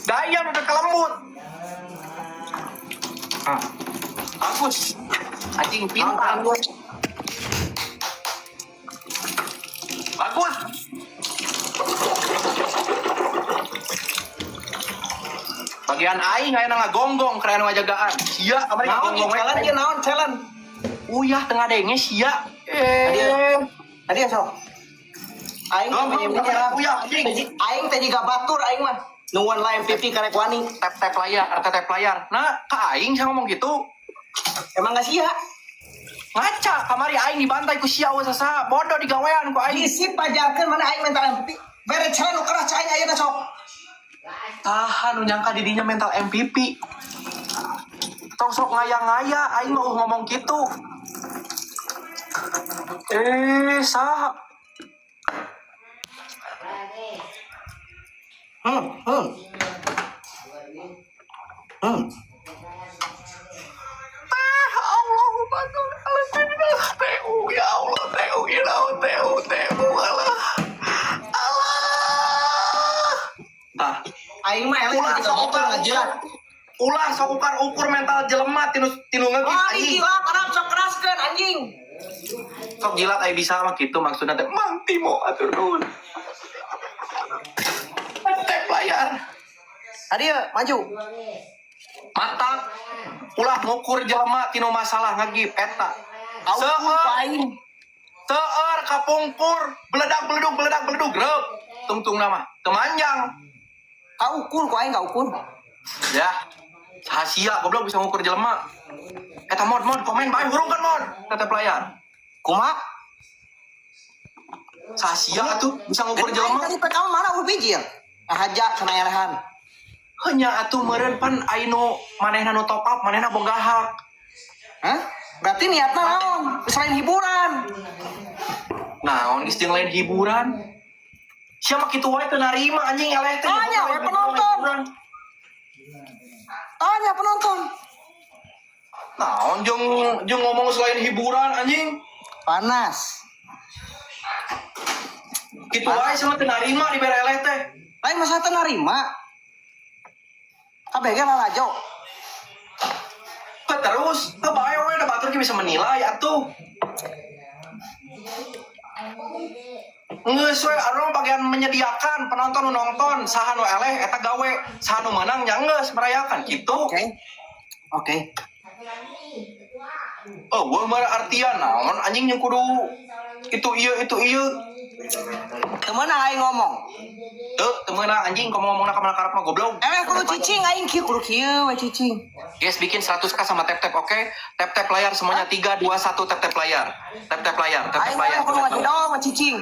Daya udah kelembut. Ah. Bagus. Anjing pintar. Bagus. Bagian aing aya ngagonggong keren ngajagaan. Sia kamari Naon ngagonggong we. challenge ieu, naon challenge? Uyah tengah denge sia. Eh. Tadi ya sok. Aing teh Gonggong, menyerah. uyah anjing. Aing teh jiga batur aing mah. Nungguan lah MVP karek wani. Tap tap layar, tap tap layar. Nah, ka aing saya ngomong gitu. Emang gak sia? Ngaca kamari aing dibantai ku sia eueuh sasa. Bodoh digawean ku aing. Isi pajarkeun mana aing mental MVP. Bere challenge nu keras aing ayeuna sok. Tahan nu nyangka didinya mental MVP. Tong sok ngaya-ngaya aing mah ngomong gitu. Eh, sah. Hmm, hmm. Hmm. Ah, Allahumma sholli ala sayyidina TU ya Allah TU ya Allah TU TU Allah Allah. Tah, Aing mah eleh ulah jiga sok batur ukar ngajilat. Ulah sok ukar ukur mental jelema tinu tinu ngegip Wah, anjing. jilat arab sok keraskeun anjing. Sok jilat ai bisa mah kitu maksudna teh Mang Timo atur nuhun. Tep layar. Tadi ya, maju. Mata ulah ngukur jelema tinu masalah ngegip eta. Aukur ku Seueur aing. seueur kapungkur beledak beledug beledak beledug reup tungtung nama temanjang Kaukur ku aing kaukur. ya saha goblok bisa ngukur jelema eta mod mod komen bae hurung kan mod tetep layar Kumaha? saha atuh bisa ngukur Geuning aing jelema tadi PK mana eueuh bijil. Ngahaja cenah elehan. hanya atuh meureun pan anu manehna nu top up manehna boga hak. Hah? Berarti niatna naon? Selain hiburan. Naon geus jeung lain hiburan sia mah kitu wae teu narima anjing eleh teh. Tanya we penonton. Tanya penonton. Naon jeung jeung ngomong selain hiburan anjing. Panas. Kitu wae sama teu narima dibere eleh teh. Lain masa teu narima. Kabeh ge lalajo. Heh, terus teu bae we da batur ge bisa menilai atuh. Geus we anu bagian menyediakan penonton nu nonton saha nu eleh eta gawe saha nu meunang nya geus merayakan kitu. Oke. Oke. Oh, gua mah artian naon anjing yang kudu itu ieu itu ieu. Teu meunang aing ngomong. Teu teu meunang anjing komo ngomongna ka mana karep mah goblok. Eleh kudu cicing aing kieu kudu kieu we cicing. Guys, bikin 100K sama tap-tap, oke? Tap-tap layar semuanya 3 2 1 tap-tap layar. Tap-tap layar, tap-tap Aing layar. mah kudu Tap-tap layar. ngajidol mah cicing.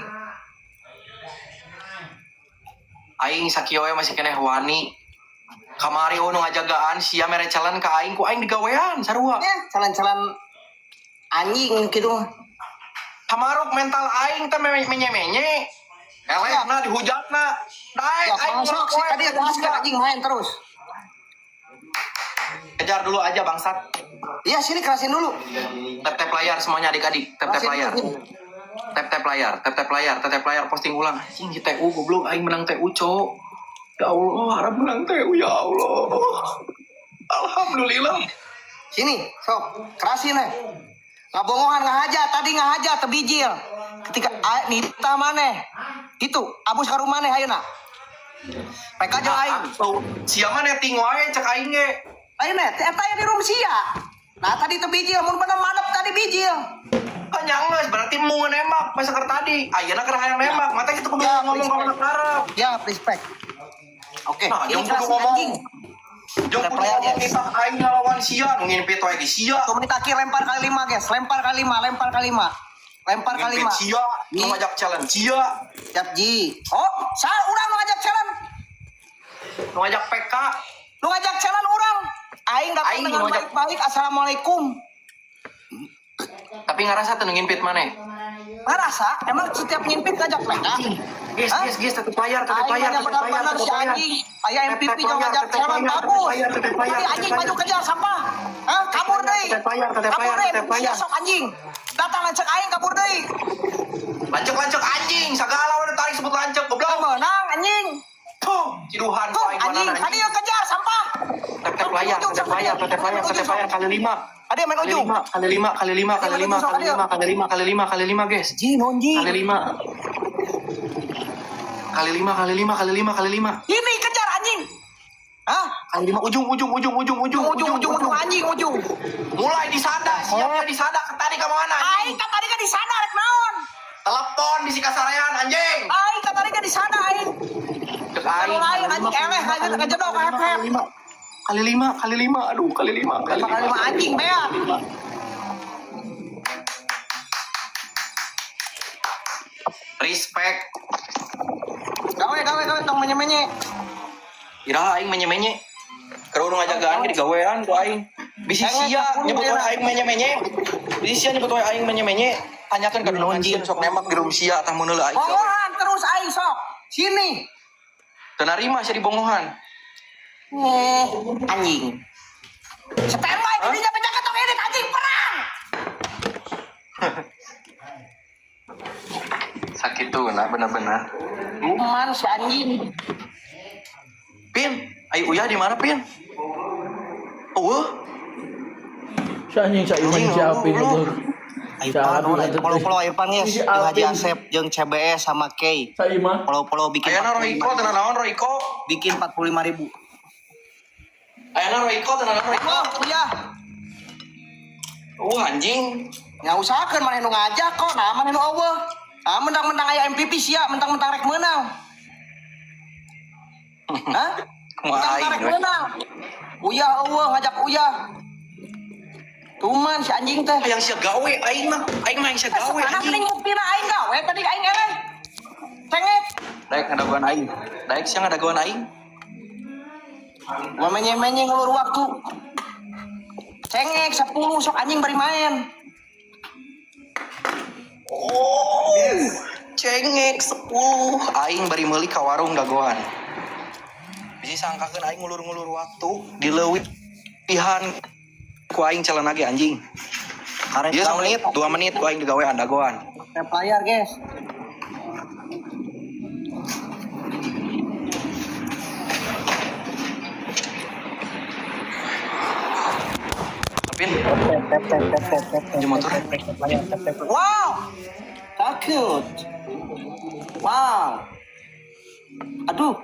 Aing sakieu we masih keneh wani. Kamari nu ngajagaan sia mere challenge ka aing ku aing digawean sarua. Ya, calan-calan anjing gitu. Kamaruk mental aing teh menye-menye. Elehna dihujatna. Daek Ya, aing sok nguruk wae. tadi gaskeun anjing main terus. Kejar dulu aja bangsat. Iya, sini kerasin dulu. Tap tap layar semuanya adik-adik. Tap tap Kerasin layar. dulu, sini. Tap tap layar, tap tap layar, tap tap layar posting ulang. Anjing di TU goblok aing menang TU, cok. Ya Allah, harap menang TU ya Allah. Alhamdulillah. Sini, sok, kerasin eh. Ngabongohan ngahaja, tadi ngahaja tebijil. Ketika nita maneh. Gitu, abus ka rumah maneh ayeuna. PK jeung aing. Sia mah netting wae cek aing ge. Ayeuna teh eta aya di room sia. Nah, tadi teu bijil, mun bener madep tadi bijil. Kan geus berarti mau nembak masa keur tadi. Ayeuna keur hayang nembak, mata kitu kudu Ya, ngomong ka mana karep. Ya, respect. Oke, Nah, ini jeung kudu kerasin ngomong. anjing. Jeung kudu Tap layar, ngomong guys. nitah aing ngalawan sia, nu nginpit wae ge sia. Satu menit akhir lempar kali 5, guys. Lempar kali 5, lempar kali 5. Lempar kali Nginpit 5. sia, nu ngajak challenge sia, Siap Ji. Oh, sah urang nu ngajak challenge. nu ngajak PK. Nu ngajak challenge urang. Aing datang Aing dengan nu ngajak. baik-baik. Assalamualaikum. Tapi ngarasa teu nu nginpit maneh. Ngerasa emang setiap nginpit ngajak PK. Guys, Hah? guys, guys, tetep layar, tetep Aing layar, banyak tetep layar, benar-benar tetep si layar. anjing. Aya Tep, MVP tep jangan layar, ngajak tetep challenge layar, tetep bagus. layar, tetep layar, Tadi tetep anjing layar. maju kejar sampah. Hah, kabur deui. Tetep layar, tetep Kabur layar, deui, tetep layar. sia sok anjing. Datang lancek aing kabur deui. Lancek-lancek anjing, sagala udah tarik sebut lancek, goblok. Menang anjing. Puh, ciduhan Tuh, aing anjing, mana tadi yang kejar sampah. Tap tap layar, tap tap layar, tap tap layar, tap tap layar kali lima. Ada yang main Kali ujung. lima, kali lima, kali lima, kali lima, kali lima, kali lima, kali lima, kali lima, guys. Ji, nonji. Kali lima. Kali lima, kali lima, kali lima, kali lima. Ini kejar anjing. Hah? Kali lima ujung, ujung, ujung, ujung, ujung, Ujung, ujung, ujung, anjing, ujung. Mulai disada, siapnya disada. Tadi ke mana? Aing kata tadi kan di sana rek naon? Telepon di Sikasarean anjing. Aing kata tadi kan di sana aing. Cek aing. Lain anjing eleh aing kejedok hep hep. Kali lima, kali lima, aduh kali lima, kali Lima kali lima anjing bea. Respect. Gawe gawe gawe tong menye-menye. Iraha aing menye-menye. Keur urang ngajagaan ge digawean ku aing. Bisi sia nyebut wae aing menye-menye. Bisi sia nyebut wae aing menye-menye. Tanyakeun ka dulur sia sok nembak di room sia tah mun heula aing gawe. Bongohan terus aing sok. Sini. Teu narima sia dibongohan. Eh, anjing. Standby dirinya penjaga tong edit anjing perang. Sakituna bener-bener. Luman si anjing. Pin, ayo uyah di mana Pin? Eueuh, Si anjing sa iman si Apin goblok. Si Airpan, Apin oh, atuh follow teh. follow Airpan guys. Si Jeung Haji Apin. Asep, jeung CBS sama K. Sa imah. Follow follow bikin Ayana Roiko teu naon Roiko? bikin 45 ribu. Ayana Roiko teu naon Roiko? Oh, iya. Anjing. Nggak usahakan mana nu ngajak kok, nah mana nu eueuh. Ah, mentang-mentang aya MVP sia, mentang-mentang rek menang. Hah? Kumaha Mentang-mentang aing rek we. menang. Uyah eueuh ngajak uyah. Tuman si anjing teh. Yang sia gawe aing mah, aing mah yang sia gawe Sekarang anjing. mending buktina aing gawe tadi aing eleh. Cengek. Daek ngadagoan aing. Daek sia ngadagoan aing. Gua menye-menye ngulur waktu. Cengek 10 sok anjing bari main. Oh, cengek 10. Aing bari meuli ka warung dagoan. Bisi sangkakeun aing ngulur-ngulur waktu dileuwihan ku aing calon lagi anjing. Karek Dia menit, 2 menit ku aing digawean dagoan. Tap layar, guys. Tapi Pinjam motor. Wow. Takut. Wow. Aduh.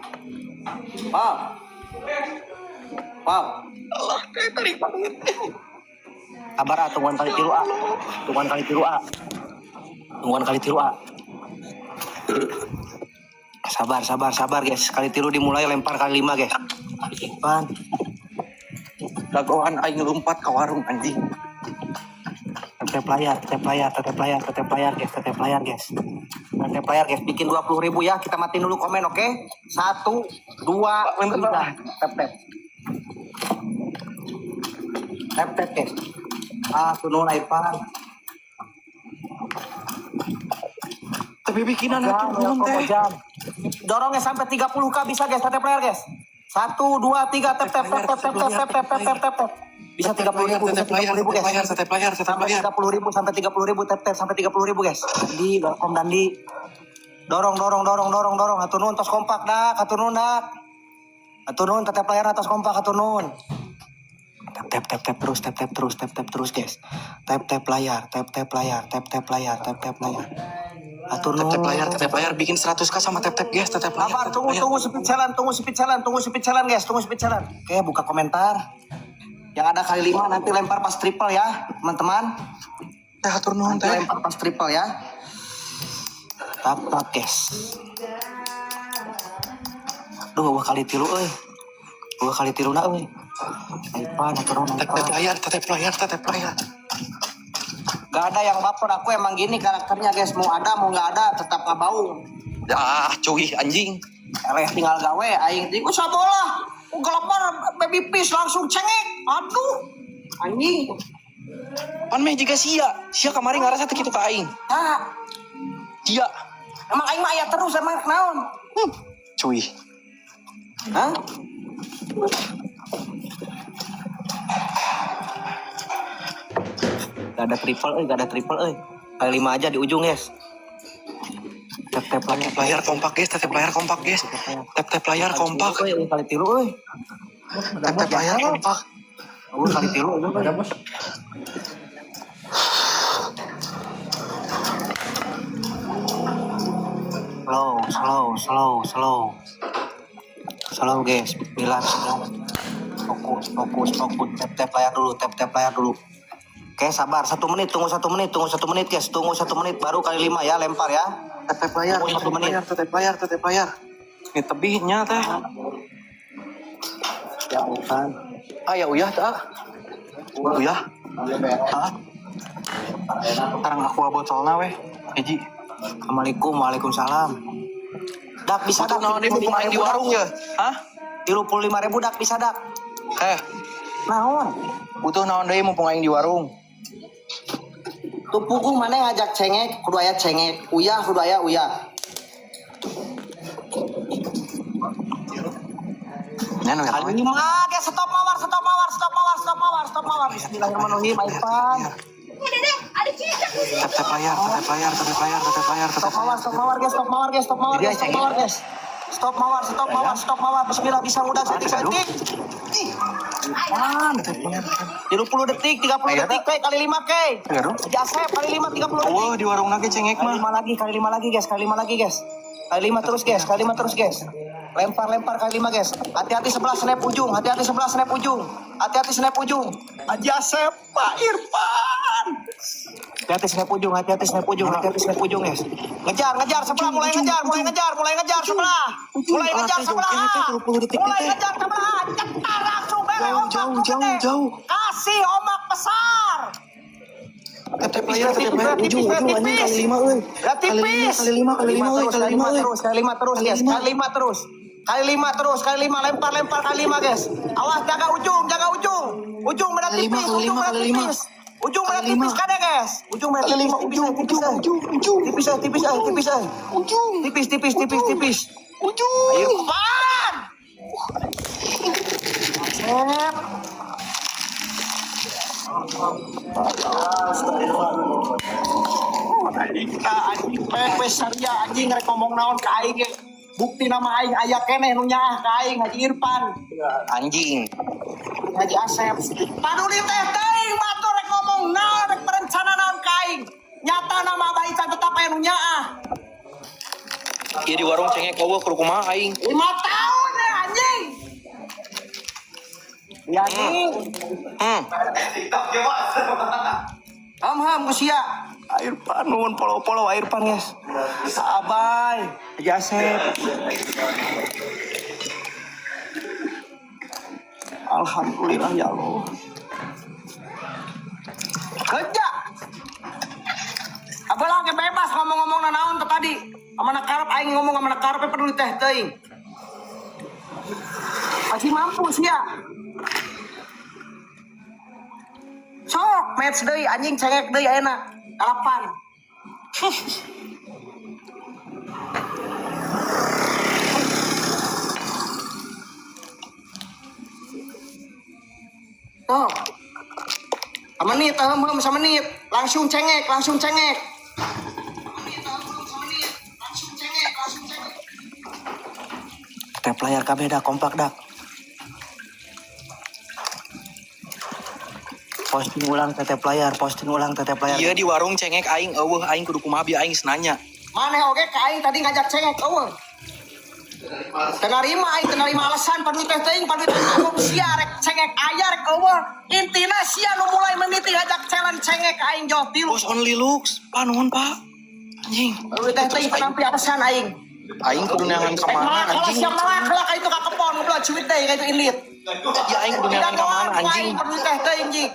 Wow. Wow. Allah, kayak tarik banget. Kabar ah, tungguan kali tilu A. Tungguan kali tilu A. Tungguan kali tilu A. Sabar, sabar, sabar guys. Kali tilu dimulai lempar kali lima guys. Pan. Dagoan aing lompat ke warung anjing. Tetep layar, tetep layar, tetep layar, tetep layar guys, tetep layar guys. Tetep layar guys, bikin 20.000 ya. Kita matiin dulu komen, oke? 1, 2, Bentar, 3. Tap tap. Tap tap guys. Ah, tunun Irfan. Tapi bikinan Jam, atuh nuhun teh. jam. Dorongnya sampai 30K bisa guys, tetep layar guys. 1, 2, 3, tap tap tap tap tap tap tap tap tap tap tap. Bisa 30.000, bisa 30.000 guys. Layar, tetep layar, tetep Sampai layar. 30.000, sampai 30.000, tap tap sampai 30.000 guys. Dandi, welcome Dandi. Dorong, dorong, dorong, dorong, dorong. Hatur nuhun tos kompak dak, hatur nuhun dak. Hatur nuhun tetep layar atas kompak hatur nuhun. Tap tap tap tap terus, tap tap terus, tap tap terus guys. Tap tap layar, tap tap layar, tap tap layar, tap tap layar. Hatur Tap tap nuhun. layar, tetep layar bikin 100K sama tap tap guys, tetep layar. Sabar, tetep tunggu, layar. tunggu speed jalan, tunggu speed jalan, tunggu speed jalan guys, tunggu speed jalan. Oke, buka komentar. Yang ada kali lima nanti lempar pas triple ya, teman-teman. Teh hatur nuhun Nanti teh. lempar pas triple ya. Tap tap guys. Duh, wah kali tilu euy. Wah kali tilu na euy. Aipan, hatur nuhun, Tap tap Aipan. layar, tetep layar, tetep layar. Gak ada yang baper, aku emang gini karakternya guys. Mau ada, mau nggak ada, tetap ngabaung. Ah, cuy anjing. Eleh tinggal gawe, aing ting, usah bola. Gelepar baby fish langsung cengek. Aduh. Anjing. Pan meh juga sia. Sia kamari ngarasa teu kitu ka aing. Ah, Sia. emang aing mah aya terus emang naon? Cuy. Hah? Gak ada triple, gak ada triple, Kali lima aja di ujung, guys. Tap Tap Tap tap layar kompak, guys, tap tap layar kompak, guys. Tap tap layar kompak. Euy, euy, kali tilu euy. Tap tap layar kompak. Euy, kali tilu euy. Ada, bos. Slow, slow, slow, slow. Slow, guys. Bismillah, bismillah. Fokus, fokus, fokus. Tap tap layar dulu, tap tap layar dulu. Oke, sabar. 1 menit, tunggu 1 menit, tunggu 1 menit, guys. Tunggu 1 menit, baru kali lima ya, lempar ya. Tap tap layar, Tunggu tap satu tap menit. layar, tap tap layar, tap tap layar. Ini tebihnya teh. Ya, bukan. Ah ya uyah teh. Ah. Uyah. Ah. Sekarang aku botolna weh. Hiji. Assalamualaikum, waalaikumsalam. Dak bisa Butuh dak. naon deui mumpung aing di warung ya? Hah? 35.000 dak bisa dak. Eh, Naon? Butuh naon deui mumpung aing di warung. Tuh puguh mana ngajak cengek, kudu aya cengek. Uyah kudu aya uyah. Nya nu Kali lima, guys, stop mawar, stop mawar, stop mawar, stop mawar, stop mawar. Bismillahirrahmanirrahim, Irfan. Tap tap layar, tap tap layar, tap tap layar, tap tap layar, tap Stop tap mawar, layar. stop mawar, guys, stop mawar, guys, stop mawar, Jadi guys, stop cengek. Mawar, guys. Stop mawar, stop mawar, stop mawar. Bismillah, bisa mudah, setik, setik. Ih, Irfan. 30 detik, 30 Ayo, detik, kali 5, ke. Ayo, dong. Jasep, kali 5, 30 detik. Wah, di warung lagi cengek Kali mah. 5 lagi, kali 5 lagi, guys, kali 5 lagi, guys. Kali 5 terus, guys, kali 5 terus, guys. Lempar, lempar kali 5, guys. Hati-hati sebelah snap ujung, hati-hati sebelah snap ujung. Hati-hati snap ujung. Haji Asep, Pak Irfan. Hati-hati snap ujung, hati-hati snap ujung, hati-hati snap ujung, guys. Ngejar, ngejar sebelah, mulai ngejar, mulai ngejar, mulai ngejar sebelah. Mulai ngejar sebelah. Mulai ngejar sebelah. Cetar langsung bere Jauh, ombak jauh, tuh jauh, gede. Jauh. Kasih ombak besar. Tap tap layar, tap tap layar, ujung, ujung anjing kali lima euy. Ya tipis. Kali lima, kali lima, euy, Terus, kali lima, euy. Terus, kali lima terus, Kali guys. lima. Kali lima terus. Kali lima terus, kali lima lempar, lempar kali lima, guys. Awas jaga ujung, jaga ujung. Ujung beda Kali lima, tipis, kali ujung lima, beda kali lima. tipis. Ujung beda Kali tipis lima. kade, guys. Ujung beda Kali tipis, lima, tipis, ujung, tipis, ujung, eh. ujung, ujung. Tipis, eh, tipis, eh, tipis, eh. Ujung. Tipis, tipis, tipis, tipis. Ujung. Irfan. Asep. Anjing pek we saria anjing rek ngomong naon ka aing ge. Bukti nama aing aya keneh nu nyaah ka aing Haji Irfan, Anjing. Haji Asep. Paduli teh teuing batur rek ngomong naon rek berencana naon ka aing. Nyata nama Abah Ican tetap aya nu nyaah. Ieu di warung cengek euweuh kudu kumaha aing. 5 tahun ya anjing. Ya anjing. Ham ham ku sia. Air pan nuhun polo-polo air pan, guys. Abai, Haji Asep. Alhamdulillah ya Allah. Kerja. Abalah ke bebas ngomong-ngomong naon teh tadi. Amana karep aing ngomong amana karep peduli teh teuing. Masih mampu sia. Sok match deui anjing cengek deui ayeuna. Dalapan. Sok. Menit, belum menit. Langsung cengek, langsung cengek. Langsung cengek, langsung cengek. Tap layar kabeh dah kompak dah. Posting ulang tetep layar, posting ulang tetep layar. Iya di warung cengek aing euweuh aing kudu kumaha bieu aing geus nanya. Maneh oge ka aing tadi ngajak cengek euweuh. Teu narima aing, teu narima alasan paduli teh teuing, paduli teh ngomong sia rek cengek aya rek euweuh. Intina sia nu mulai mimiti ngajak challenge cengek ka aing jauh tilu. Bos only looks, Pak nuhun Pak. Anjing. Paduli teh teuing teu nampi alasan aing. Aing kudu neangan ka Rek mana melak kalau anjing. siap melak lah ka itu ka kebon goblok cuit deui ka itu indit. Ya aing kudu neangan ka mana anjing. Aing paduli teh teuing jing.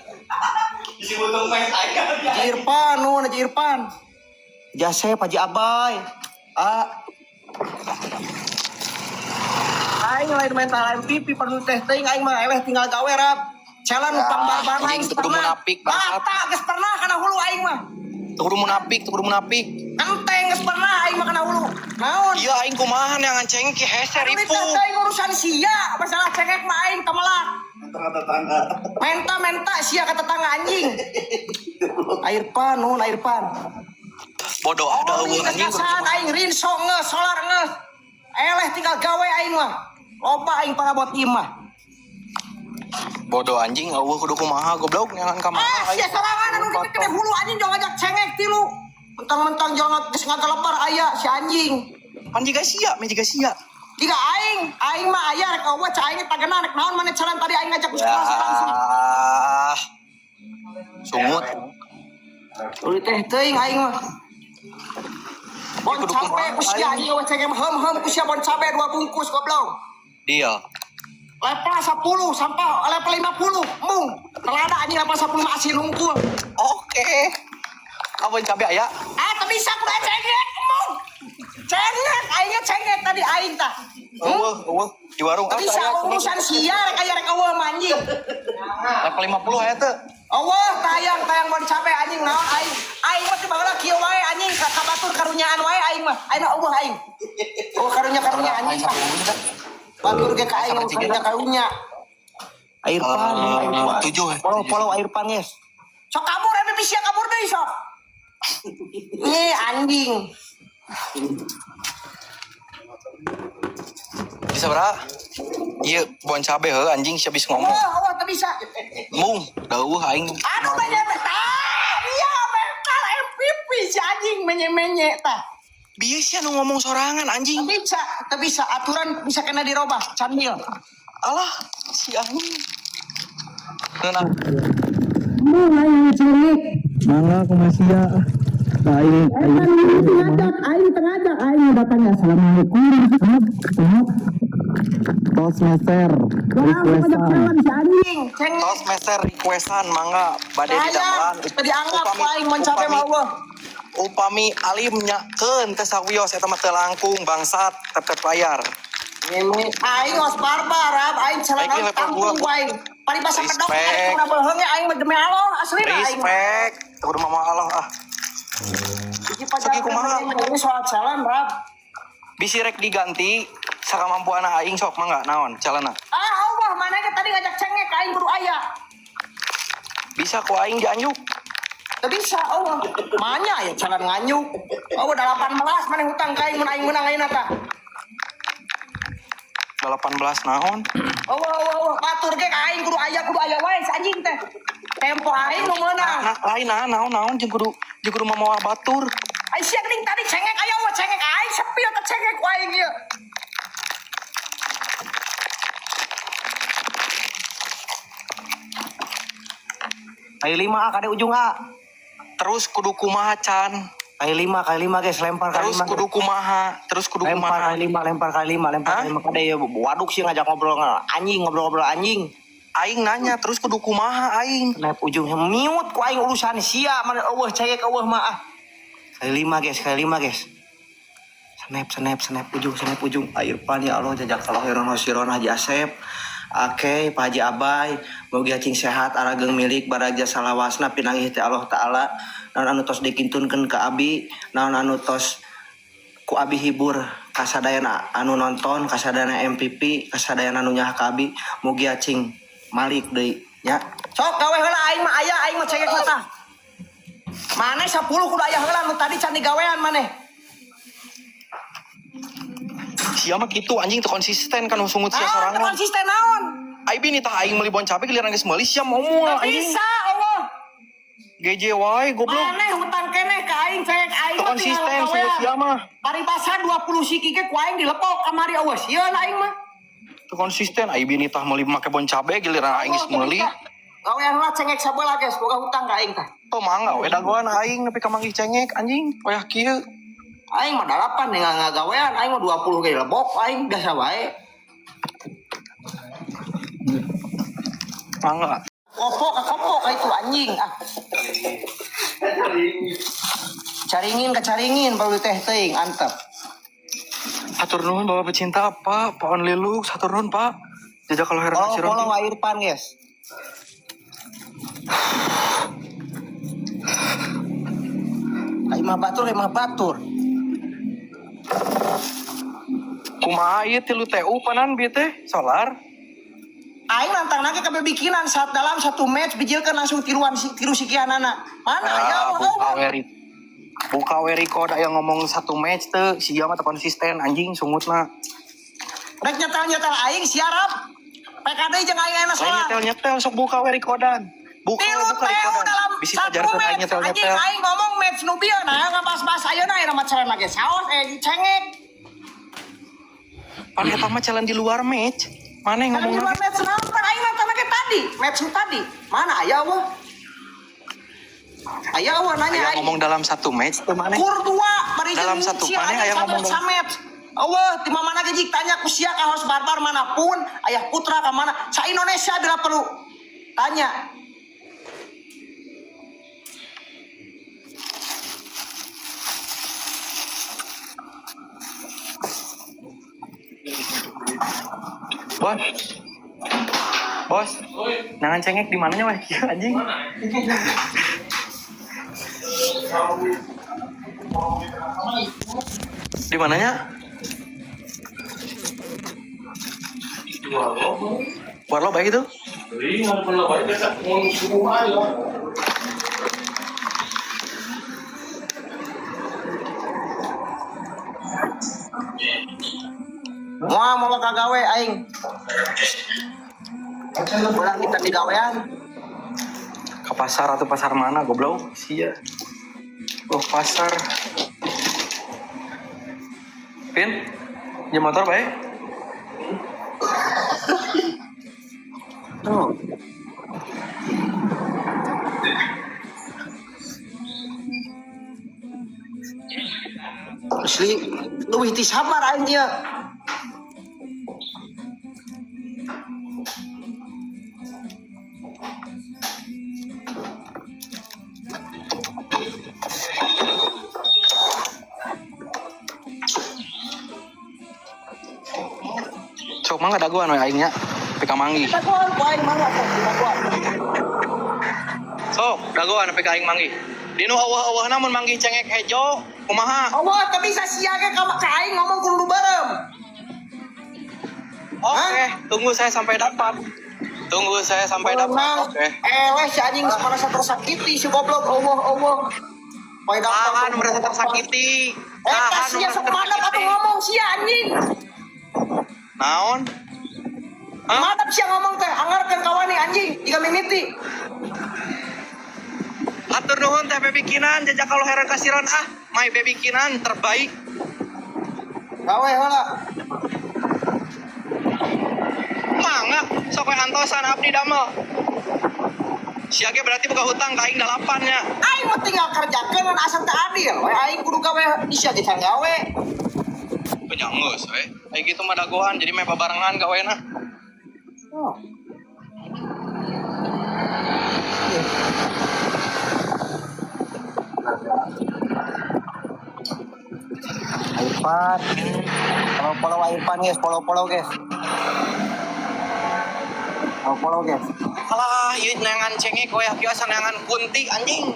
Haji Irfan, nuhun Haji Irfan. Haji Asep, Haji Abai. Ah. Aing lain main lain TV perlu teh teuing aing mah eleh tinggal gawe rap. Challenge Ah, pangbarbar anjing, aing teu kudu pernah. munafik, bangsat. Bata geus pernah kana hulu aing mah. Teu kudu munafik, teu kudu munafik. Enteng geus pernah aing mah kana hulu. Naon? Iya aing kumaha neangan cengek hese Ini ripu. teh teuing urusan sia, masalah cengek mah aing teu melak. Menta menta sia ka tetangga anjing. Air pan, nuhun air pan. Bodoh ada Oh, eueuh geus anjing. ngasaan aing rinso ngeus, solar ngeus. Eleh tinggal gawe aing mah. Loba aing parabot imah. Bodoh anjing eueuh kudu kumaha goblok neangan ka mana Ah, aing. sia sorangan anu dipikir hulu anjing jangan ngajak cengek tilu. Mentang-mentang jangan geus ngagelebar aya si anjing. Pan jiga sia, me jiga sia. Jika aing, aing mah aya rek eueuh cai aing tagena rek naon maneh calan tadi aing ngajak geus Ya. kelas langsung. Sungut. Uli teh teuing aing mah. Bon Kudu cabe kumaha ku sia aing. anjing eueuh cengek mah hem-hem ku sia bon cabe dua bungkus goblok. Deal. Level 10 sampai level 50 mung. Telada anjing level 10 mah asin hungkul. Oke. Kapan cabe aya? Ah, tapi bisa kudu cengek mung. Cengek, aingnya cengek tadi aing tah. Eueuh, eueuh di warung Tapi aya urusan sia rek aya rek eueuh mah anjing. Level 50 aya teu. Eueuh tayang tayang bon cabe anjing naon aing. Aing mah tiba heula kieu wae anjing ka batur karunyaan wae aing mah. Aing mah eueuh aing. Oh karunya-karunya anjing tah. Batur ge ka aing karunya karunya. Air pan, air pan. 7. Follow follow air pan guys. Sok kabur MVP sia kabur deui sok. Nih anjing. Bisa berapa? Iya, bon cabe heuh anjing sia bisa ngomong. Wah, wah, teu bisa. Mung, dauh aing. Aduh menye tah. Iya mental MVP si anjing menye-menye tah. Bieu sia nu ngomong sorangan anjing. Teu bisa, teu bisa aturan bisa kena dirobah, candil. Alah, si anjing. Ngeunah. Mangga kumaha sia. Nah, aing aing Ngajak, aing tengajak, aing datangnya. Assalamualaikum. Tos meser Wah, ngajak requestan. jalan si anjing. Anjing, cengek. Tos meser requestan mangga bade didamelan. Saya teu dianggap ku aing mun cabe mah eueuh. Upami alim nyakeun teh sawios eta mah teu langkung bangsat tep-tep layar. Aing os barbar, Rab. Aing Aing celana level tampung dua. ku aing. Paribasa kedok Respect. aing kudu beuheung ge aing mah demi Allah asli aing. Respect. Teu kudu mama Allah ah. Iki Segi kumaha? Ini soal jalan, Rab. Bisi rek diganti sakamampuana aing sok mangga naon calana. Ah, Allah, mana ge tadi ngajak cengek aing kudu aya. Bisa ku aing dianjuk. Teu bisa, Allah. Manya ya jalan nganyuk. Oh, udah 18 mana hutang ka aing mun aing meunang ayeuna tah. 18 naon? Allah, Allah, Allah. Batur ge ka aing kudu aya wae si anjing teh. Tempo aing nu meunang. Nah, lain nah, naon naon jeung kudu mamawa batur. Ai sia geuning tadi cengek aya wa cengek aing sepi atau cengek ku aing ieu. Kali lima A, kade ujung A. Terus kudu kumaha can? Kali lima guys, lempar kali Terus lima. kudu kumaha? Terus kudu Lempar kumaha? kali lima, lempar kali lima, lempar Hah? kali lima. Kade ya, waduk sih ngajak ngobrol anjing, ngobrol-ngobrol anjing. Aing nanya terus kudu kumaha aing? Snap ujungnya mute ku aing urusan sia mana eueuh cengek eueuh mah ah. Kali lima guys, kali lima guys. Snap, snap, snap ujung, snap ujung. Ayo pan ya Allah jazakallahu khairan wasiron Haji Asep. Oke, Pak Haji Abai, mugi acing sehat, arageng milik, baraja salawasna pinanggih teh Allah Ta'ala. Naon anu tos dikintunkeun ka abi, naon anu tos ku abi hibur kasadayana anu nonton, kasadayana MVP, kasadayana anu nyaah ka abi, mugi acing malik deui nya. Sok gawe heula aing mah aya aing mah cengek mah tah. Maneh 10 kudu aya heula nu tadi can digawean maneh. Sia mah kitu anjing teu konsisten kan sungut sia Ah, teu sorangan. konsisten naon? Aing bini tah aing meuli bon cabe giliran geus meuli sia moal Teu anjing. bisa Allah. GJ wae goblok. Maneh hutang keneh ka aing cengek aing Teu mah tinggal konsisten sungut gawean. sia mah. Paribasa 20 siki ge ku aing dilepok kamari eueuh sieun aing mah. Teu konsisten aing bini tah meuli make bon cabe giliran aing geus Allah, teu meuli. bisa. Gawean lah cengek sabelah guys, boga hutang ka aing tah. Teu mangga we dagoan aing nepi ka manggih cengek anjing wayah kieu. Aing mah 8 nih ngagawean, aing mah 20 ge lebok aing biasa wae. Mangga. Kopo ke kopo ka itu anjing ah. Caringin ke caringin baru teh teuing antep. Hatur nuhun Bapak pecinta Pak, Pak Only Lux, hatur nuhun Pak. Jazakallahu khairan Follow kasiran. follow air pan guys. Imah batur, imah batur. Kumaha ieu tilu TU panan bieu teh solar. Aing nantang lagi ke bikinan saat dalam satu match bijilkan langsung tiruan tiru sikianana. Mana ya Ah, Allah. buka we Buka we record aya ngomong satu match teu, sia mah teu konsisten anjing sungutna. Rek nyetel-nyetel aing siarap. PKD jeung aing enak Lain salah. nyetel-nyetel sok buka we recordan. Buka we Tilu buka TU recordan. dalam Bisi satu pajarkeun aing match. Anjing nyetel-nyetel. aing ngomong match nu bieu nah ngabas-bas ayeuna ayeuna mah challenge lagi saos cengek. Pan eta mah challenge di luar match. Mana yang Kan ngomong di luar lagi? match naon pan aing nonton lagi tadi, match nu tadi. Mana aya eueuh? Aya eueuh nanya Aya aing. ngomong dalam satu match teu maneh. Kur dua bari Dalam jeung satu sia paneh anjing aya satu ngomong samet. Eueuh di mana ge jik tanya ku sia ka host barbar manapun, ayah putra ka mana, sa Indonesia bila perlu. Tanya. Bos. Bos. Nangan cengek di mananya weh? Kieu anjing. Di mananya? Warlo baik itu? Moal mau bakal gawe aing. Urang kita digawean. Ke pasar atau pasar mana goblok? Sia. Oh, pasar. Pin, jam motor baik? Tuh. Asli, leuwih ti sabar aing ieu. Sok mangga dagoan we aingnya. Pika manggih. Dagoan ku aing mangga sok dagoan. Sok, dagoan pika aing manggih. Dinu awah-awahna mun manggih cengek hejo, kumaha? Allah, tapi bisa sia ge ka aing ngomong kudu barem. Oke, tunggu saya sampai dapat. Tunggu saya sampai dapat. Menang. Oke. Eleh si anjing merasa tersakiti si goblok Allah Allah. Poe Tahan merasa tersakiti. Eta Tahan sia merasa sok madap atuh tersakiti. ngomong sia anjing. Naon? Hah? Madap sia ngomong teh anggarkeun kawani anjing jika mimiti. Hatur nuhun teh baby Kinan, jajak kalau heran kasiran ah, my baby Kinan terbaik. Gawe heula. Mangga, sok we antosan abdi damel. Sia ge berarti buka hutang ka aing dalapan nya. Aing mah tinggal kerjakeun ngan asa teu adil. We aing kudu gawe di sia ge can gawe. Banyak geus we. Kayak gitu mah dagoan jadi meh babarengan gawena. Oh. Irfan, follow follow Irfan guys, follow follow guys, follow follow guys. Alah, ieu neangan cengek we kieu asa neangan kunti anjing.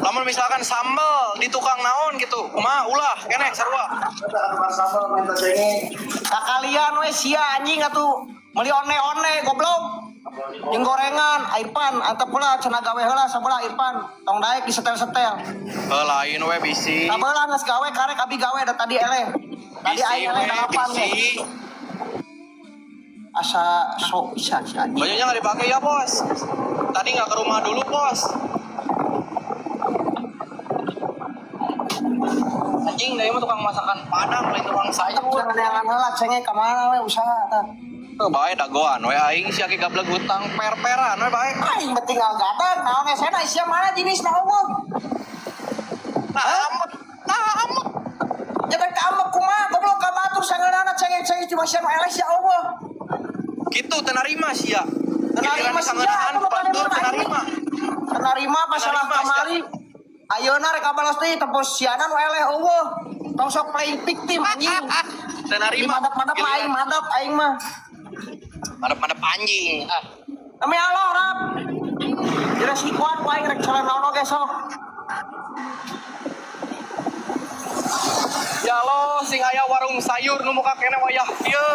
Lamun misalkan sambel di tukang naon gitu, kumaha ulah keneh sarua. Sakalian we sia anjing atuh meuli one-one goblok. Jeung gorengan, Irfan, antep heula cenah gawe heula sabelah Irfan, tong daek disetel-setel. Heuh lain we bisi. Sabelah geus gawe karek abi gawe da tadi eleh. Tadi Bisi aing eleh we dalapan bisi. we. Asa sok bisa si anjing. Bajunya nggak dipakai ya bos. Tadi nggak ke rumah dulu bos. Anjing, dari mah tukang masakan Padang, lain tukang sayur. Jangan jangan heula cengek ka mana we usaha tah. Tuh bae dagoan we aing sia ge gableg hutang per-peran we bae. Aing mah tinggal gadang naon esena sia mana jenisna eueuh. Nah, amat. Nah, amat. Jadi ka ambek kumaha goblok ka batur sangeunana cengek-cengek cuma sia nu eleh sia eueuh. Gitu teu narima sia. Teu narima Giliran sia, disangeunaan aku ku batur mah teu narima. Teu narima masalah Teu narima, kamari. Ayeuna rek kabalas deui tepos siana nu eleh eueuh. Tong sok playing victim anjing. Teu narima. Madap-madap mah aing madap aing mah. Madep-madep anjing. Ah. Demi Allah rap. Diresikoan ku aing rek calon naon oge sok. Ya lo sing aya warung sayur nu muka keneh wayah kieu.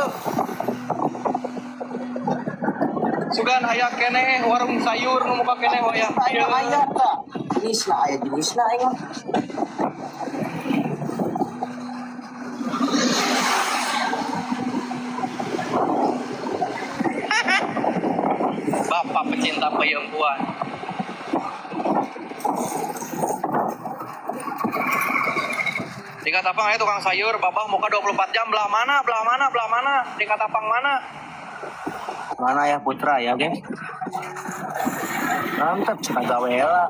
Sugan aya keneh warung sayur nu muka keneh wayah kieu. Aya aya tah. Jenisna aya jenisna aing mah. Bapak pecinta peyempuan. Di Katapang aya tukang sayur, bapak muka 24 jam belah mana, belah mana, belah mana, di Katapang mana? Mana ya Putra ya, guys? Mantap cenah gawe heula.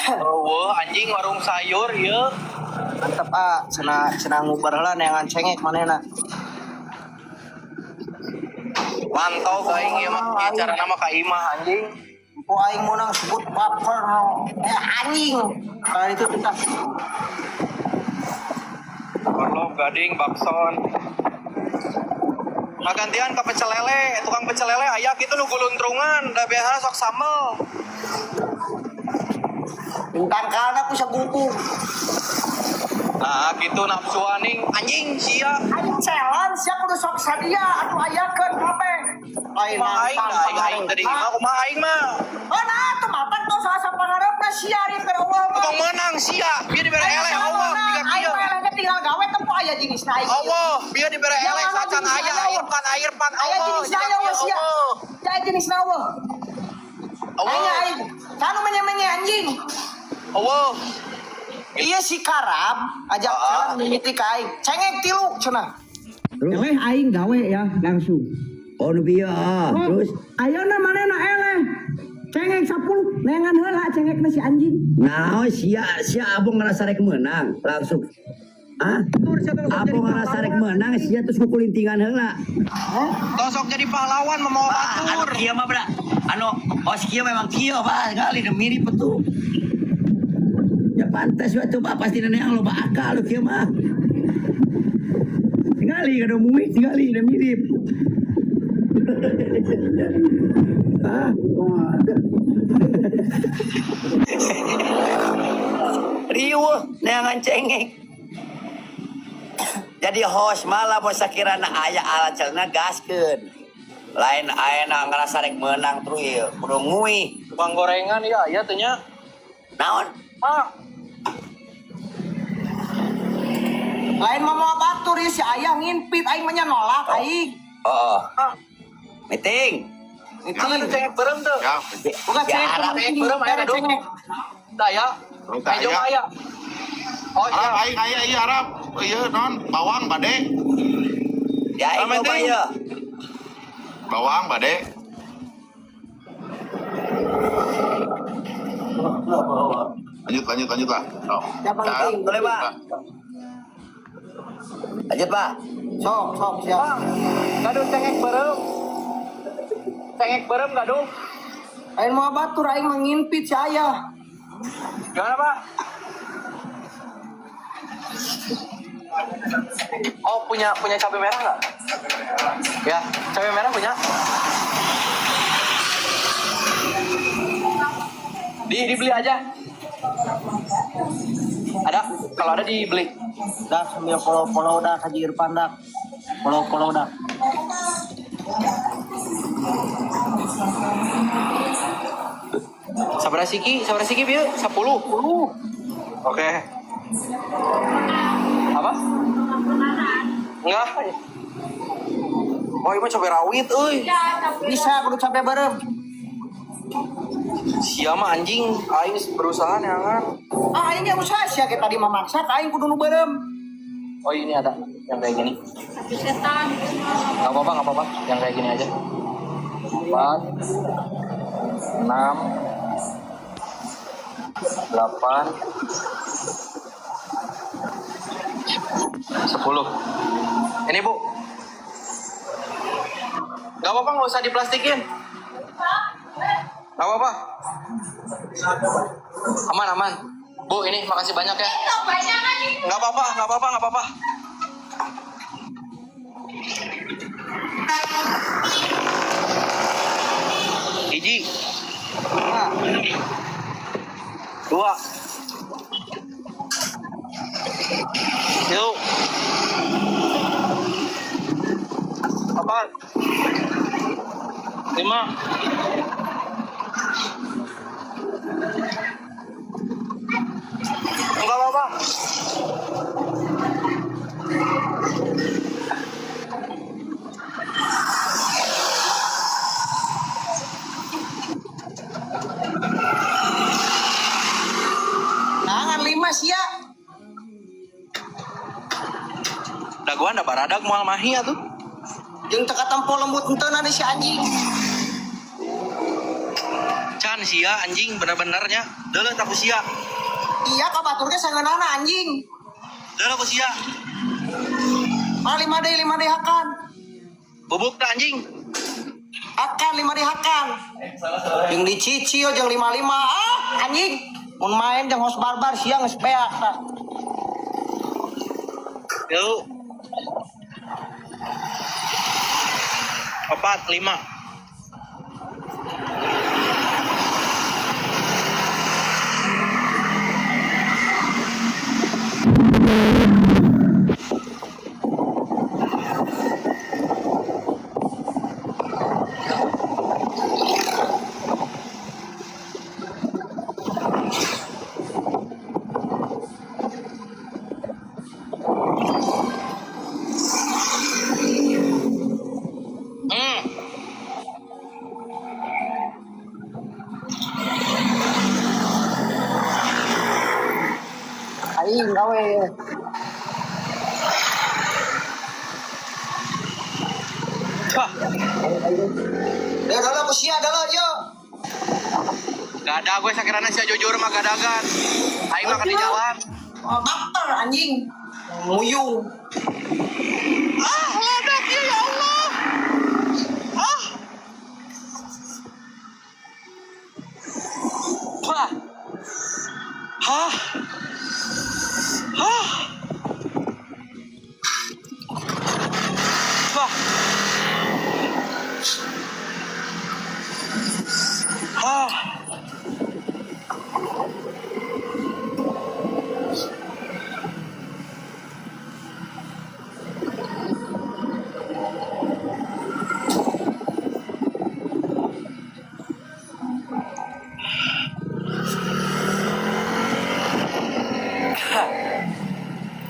Eueuh anjing warung sayur ieu. Mantap ah, cenah cenah ngubar heula neangan cengek manehna. Mantau aing ieu mah ieu carana mah ka imah anjing. Empo aing menang sebut baper no. Eh anjing. Kali itu kita Orlov, Gading, Bakson. Nah, gantian ke pecel lele, tukang pecel lele aya kitu nu guluntrungan, da biasana sok sambel. tangkalna ku sagungkung. Nah, gitu nafsuan ning anjing sia. Aing challenge sia kudu sok sadia atuh ayakeun kabeh. Lain Kumaha aing da aing aing tadi imah kumaha aing mah. Oh nah, tuh matak tos asa pangarepna sia ari keur Allah mah. Tukang menang sia, biar dibere eleh Allah jiga Aing kieu. mah elehna tinggal gawe tempo aya jenisna aing. Allah, biar dibere Yang eleh mana sacan jenisna aya aya, air pan air pan Aya Allah. jenisna jiga aya kieu, sia. Allah. Aya jenisna eueuh. Aing Allah. aing. Kanu menye-menye anjing. Allah. Iya si Karab ajak Ah. jalan mimiti ka aing. Cengek tilu cenah. Eleh aing gawe ya langsung. Oh nu bieu ah. Terus Ayeuna manehna eleh. Cengek 10 neangan heula cengekna si anjing. nah sia sia abong ngerasa rek menang langsung. Ah, abong ngerasa rek menang sia terus kukulintingan heula. Tosok jadi pahlawan memawa Bah, anu batur. kieu mah bra. Anu os kieu memang kieu bah kali udah mirip tuh. Ya pantas we tuh bah pasti nenek yang loba akal lu kieu mah. Tingali kada muih tingali udah mirip. Ah, riuh neangan cengek. Jadi host malah bos sakirana aya ala celana gaskeun. Lain aya ngerasa rek menang terus ieu kudu nguih. Tukang gorengan ya aya teh nya. Naon? Ah, Lain mah moal batur ieu si ayah nginpit aing mah nya nolak aing. Oh, ah. meeting. Mana tuh cengek beureum tuh? Ya, Bukan Ya, cengek harap anjing, beureum aya ada gaduh. cengek. Tah ya. Tah, Ayo aya. aya. Oh Arab iya. aing aya ieu Arab. Ieu non bawang bade. Ya aing Meeting. loba ieu. Bawang bade. Lanjut lanjut lanjut lah. Oh. Ya, penting. Boleh, Pak. Lanjut, Pak. Sok sok siap. Bang, gaduh cengek beureum. Cengek beureum gaduh. Lain moal batur aing mah nginpit si ayah. Gimana, Pak? Oh, punya punya cabai merah nggak? Ya, cabai merah punya. Di dibeli aja. Ada? Kalau ada dibeli. Dah sambil follow-follow dah Haji Irfan dah. Follow-follow dah. Sabaraha siki? Sabaraha siki bieu? 10. Oke. Apa? Enggak. Oh, ini mah cabai rawit euy. Bisa kudu cabe beureum. Sia mah anjing, aing berusaha neangan. Ah aing ge usaha sia ge tadi memaksa ka aing kudu nu beureum. Oh, ini ada yang kayak gini. Gak apa-apa, gak apa-apa. Yang kayak gini aja. 4, 6, 8, 10. Ini bu. Gak apa-apa, nggak usah diplastikin. Gak apa-apa. Aman, aman. Bu, ini makasih banyak ya. Nggak apa-apa, nggak apa-apa, nggak apa-apa. Hiji. Dua. Yuk. 5. Enggak apa-apa. Tangan 5 sia. Dagoan da baradag moal mahi atuh. Jeung teu katempo lembut henteu na si anjing. Can sia anjing bener-benernya. Deuleuh tak ku sia. Iya ka batur ge sangeunahna anjing. Deuleuh ku sia. Mana 5 deui 5 deui hakan. Bubuk tah anjing. Hakan 5 deui hakan. Jeung dicicil jeung 55 ah anjing. Mun main jeung host barbar sia geus beak tah. 3. 4, 5. Aing gawe. Wah, Ya dulu aku sia dulu yo. gak ada gue sakirana sia jujur mah gadagan. Aing mah di jalan. Oh, baper anjing. Nguyung. Ah, ledak ya, ya Allah. Ah. Wah. Hah. Hah. Wah. Hah.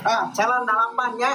Ah, jalan 8 ya.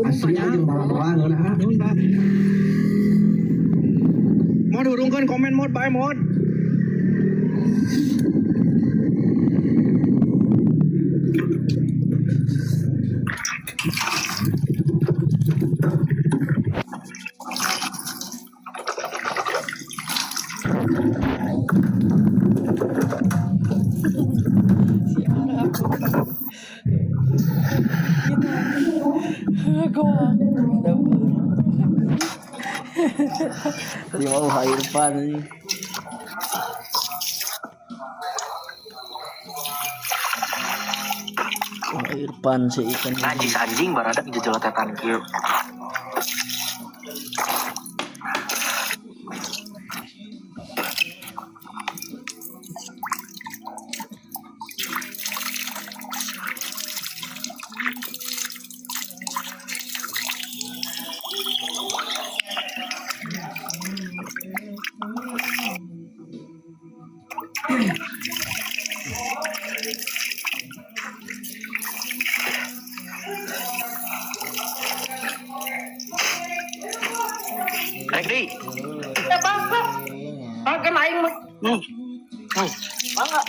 Asli aja bawang nah. Mod hurungkeun komen mod bae mod. Si Arab. Gitu. Tadi mau Irfan anjing. Wah, Irfan si ikan. Najis anjing baradak jejeletetan kieu. Rek deui. Eh bangsa. Makan aing mah. Mangga.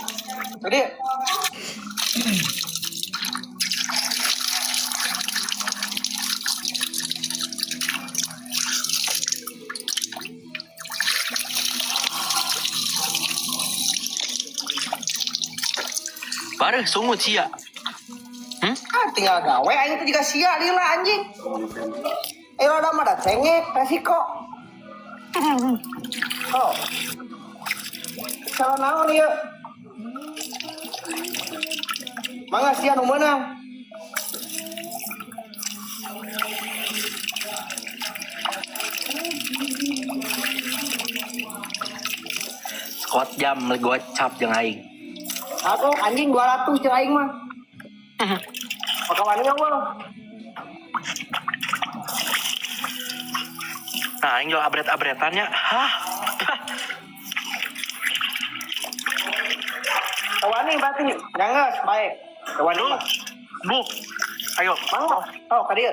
Tadi. Bareh sungut sia. Ah, tinggal gawe aing teh juga sia lila anjing. Eh udah mah da cengek resiko. Oh. Salah naon ieu? Mangga sia nu meunang. Squat jam gocap jeung aing. Aku anjing 200 jeung aing mah. Maka wani eueuh. Nah, aing jual abret-abretannya. Hah? Kawani berarti. Nyanges baik. Kawani Duh. mah. Bu. Ayo. Mangga. Oh, ka dieu.